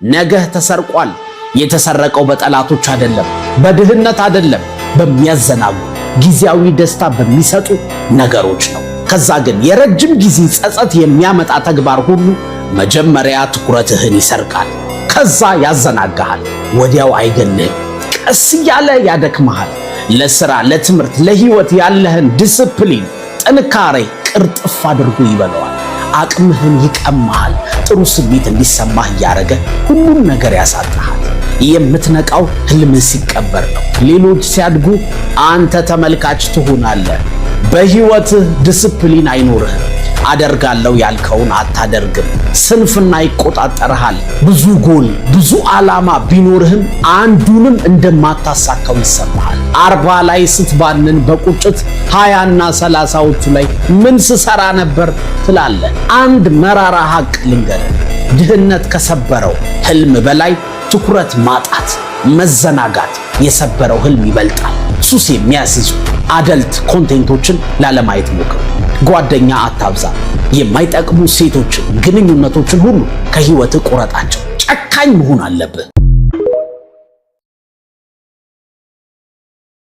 ነገህ ተሰርቋል። የተሰረቀው በጠላቶች አይደለም፣ በድህነት አይደለም፣ በሚያዘናጉ ጊዜያዊ ደስታ በሚሰጡ ነገሮች ነው። ከዛ ግን የረጅም ጊዜ ጸጸት የሚያመጣ ተግባር ሁሉ መጀመሪያ ትኩረትህን ይሰርቃል፣ ከዛ ያዘናጋሃል። ወዲያው አይገልህም፣ ቀስ እያለ ያደክመሃል። ለስራ፣ ለትምህርት፣ ለህይወት ያለህን ዲስፕሊን፣ ጥንካሬ ቅርጥፍ አድርጎ ይበለዋል። አቅምህን ይቀማሃል። ጥሩ ስሜት እንዲሰማህ እያደረገ ሁሉን ነገር ያሳጣሃል። የምትነቃው ህልምህ ሲቀበር ነው። ሌሎች ሲያድጉ አንተ ተመልካች ትሆናለህ። በህይወትህ ዲስፕሊን አይኖርህም። አደርጋለሁ ያልከውን አታደርግም። ስንፍና ይቆጣጠርሃል። ብዙ ጎል፣ ብዙ ዓላማ ቢኖርህም አንዱንም እንደማታሳካው ይሰማሃል። 40 ላይ ስትባንን በቁጭት 20ና 30ዎቹ ላይ ምን ስሰራ ነበር ትላለህ። አንድ መራራ ሀቅ ልንገርህ፣ ድህነት ከሰበረው ህልም በላይ ትኩረት ማጣት፣ መዘናጋት የሰበረው ህልም ይበልጣል። ሱስ የሚያስይዙ adult content ኦችን ላለማየት ሞክር። ጓደኛ አታብዛ። የማይጠቅሙ ሴቶችን፣ ግንኙነቶችን ሁሉ ከህይወት ቁረጣቸው። ጨካኝ መሆን አለብህ።